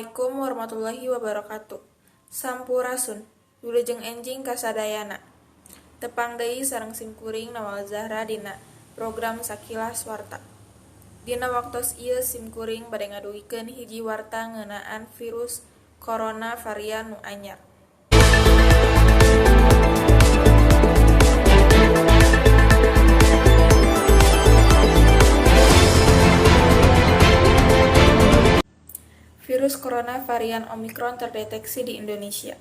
Assalamualaikum warahmatullahi wabarakatuh. Sampurasun, wilujeng enjing kasadayana. Tepang deui sareng simkuring Nawal Zahra dina program Sakilas Warta. Dina waktos ieu simkuring bade ngadugikeun hiji warta ngeunaan virus corona varian nu anyar. Virus corona varian Omicron terdeteksi di Indonesia.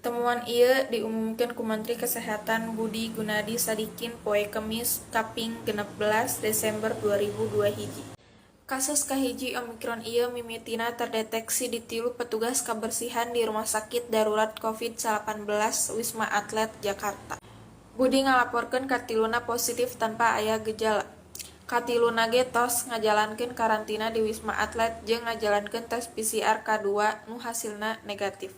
Temuan ieu diumumkeun ku Menteri Kesehatan Budi Gunadi Sadikin poe Kemis kaping 16 Desember 2021. Kasus kahiji Omicron ieu mimitina terdeteksi di tilu petugas kabersihan di Rumah Sakit Darurat Covid-19 Wisma Atlet, Jakarta. Budi ngalaporkeun katiluna positif tanpa aya gejala. Katiluna ge tos ngajalankeun karantina di Wisma Atlet jeung ngajalankeun tes PCR kadua nu hasilna negatif.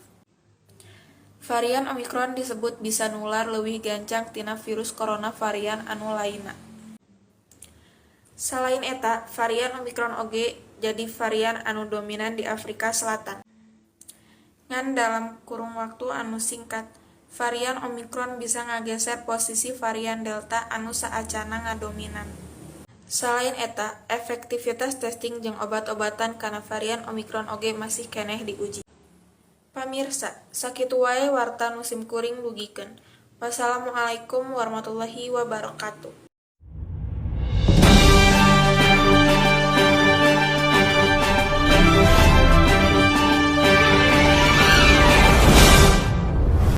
Varian Omicron disebut bisa nular leuwih gancang tina virus corona varian anu lainna. Salain eta, varian Omicron oge jadi varian anu dominan di Afrika Selatan. Ngan dalam kurun waktu anu singkat, varian Omicron bisa ngageser posisi varian Delta anu saacanna ngadominan. Salain eta, efektivitas testing jeung obat-obatan kana varian Omicron oge masih keneh diuji. Pamirsa, sakitu wae warta nu simkuring dugikeun. Wassalamualaikum warahmatullahi wabarakatuh.